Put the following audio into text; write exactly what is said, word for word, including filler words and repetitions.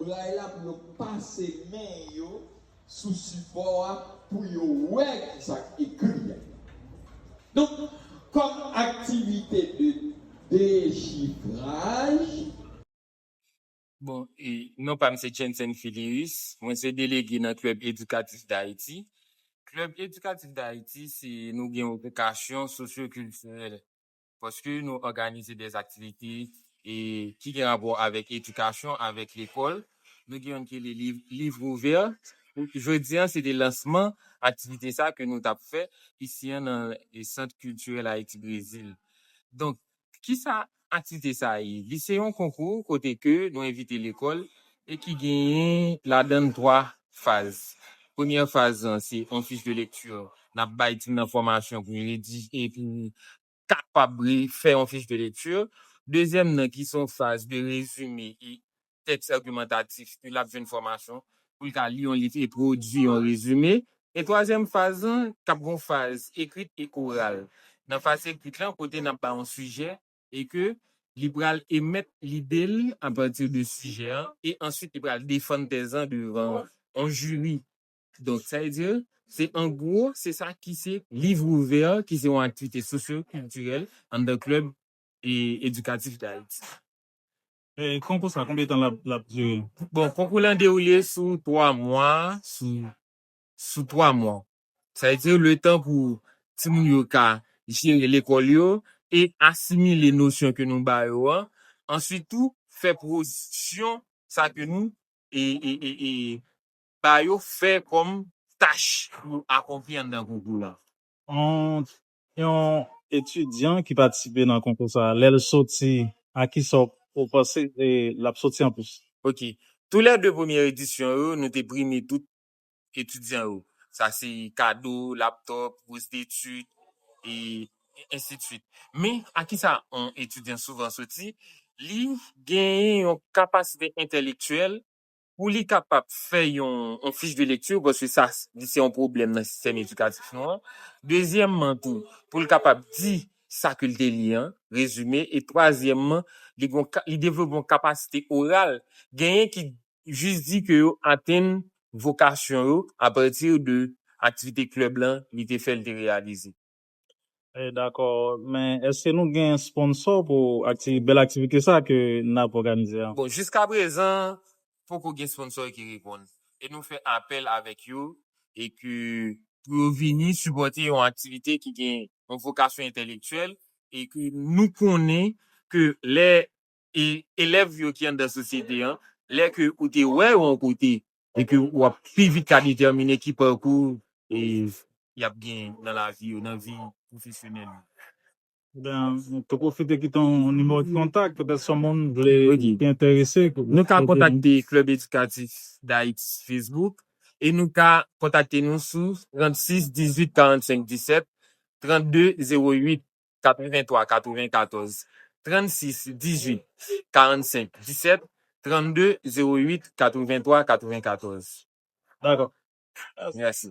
Bagay la pou yo pase men yo sou sipò a pou yo wè ki sa k ekri a. Donk, kòm aktivite de dechifraj, Bon, e, non pa m se Jensen Filius, mwen se delege nan Club Éducatif d'Haïti. Club Éducatif d'Haïti, se nou gen yon vokasyon sosyokiltirèl, paske nou òganize de aktivite e ki gen rapò avèk edikasyon, avèk lekòl. Nou gen yon ki rele liv, liv ouvè. Jodi an, se te lansman aktivite sa ke nou t ap fè isi an nan e, Sant Kiltirèl Ayiti Brezil. Donk, kisa aktivite sa ye? Li se yon konkou kote ke nou envite lekòl e ki genyen ladan l twa faz. Premyè faz lan, se yon fich de lekti. N ap bay timoun nan fòmasyon pou yo redije, pou kapab re- fè yon fich de lekti. Dezyèm nan, ki se yon faz de rezime e tèks agimantatif, ke l ap jwenn fòmasyon pou l ka li yon liv e pwodui yon rezime. E twazyèm faz lan, k ap gen yon faz ekrit e oral. Nan faz ekrit lan, kote n ap bay yon sijè e ke li pral emèt lide l apati de sijè an e answit li pral defann tèz lan devan yon jiri. Donk, sa vle di, se an gwo, se sa ki se liv ouvè, ki se yon aktivite sosyokiltirèl anndan Club e Éducatif d'Haïti. E konkou sa, konbyen tan l ap, l ap dire? Bon, konkou lan dewoule sou twa mwa, sou, sou twa mwa. Sa vle di, letan pou timoun yo ka jere lekòl yo e asimile nosyon ke nou ba yo an. Answit tou, fè pwodiksyon sa ke nou e, e, e, e, ba yo fè kòm tach pou akonpli anndan konkou la. Yon, yon etidyan ki patisipe nan konkou sa, lè l soti, a kisa w panse e, l ap soti an plis? Ok. Tou lè de premye edisyon yo, nou te prime tout etidyan yo. Sa se kado, laptòp, bous detid, e ensidswit. Men, a kisa yon etidyan souvan soti? Li genyen yon kapasite entèlektyèl pou li kapab fè yon, yon fich de lekti, paske sa, li se yon pwoblèm nan sistèm edikatif nou an. Dezyèmman tou, pou l kapab di sa ke l te li an, rezime, e twazyèmman, li gon ka- li devlope yon kapasite oral, genyen ki jis di ke yo atenn vokasyon yo apati de aktivite klèb lan li te fè l te reyalize. E, dakò, men èske nou gen sponsò pou akti, bèl aktivite sa ke n ap òganize an? Bon, jiskaprezan, poko gen sponsò ki reponn. E nou fè apèl avèk yo e ke pou yo vini sipòte yon aktivite ki gen yon vokasyon entèlektyèl e ke nou konnen ke lè e elèv yo ki anndan sosyete an, lè ke ou te wè yo yon kote e ke w ap pi vit ka detèmine ki pakou e y ap gen nan lavi yo, nan vi pwofesyonèl yo. Ebyen, nou tou pwofite kite yon nimewo de kontak, petèt si yon moun vle ki enterese. Nou ka kontakte Club Éducatif d'Haïti Facebook e nou ka kontakte nou sou trannsis dizuit karannsenk disèt, trannde zewo uit katrevenntwa katrevenkatòz, trannsis dizuit karannsenk disèt, trannde zewo uit katrevenntwa katrevenkatòz. Dakò. Mèsi.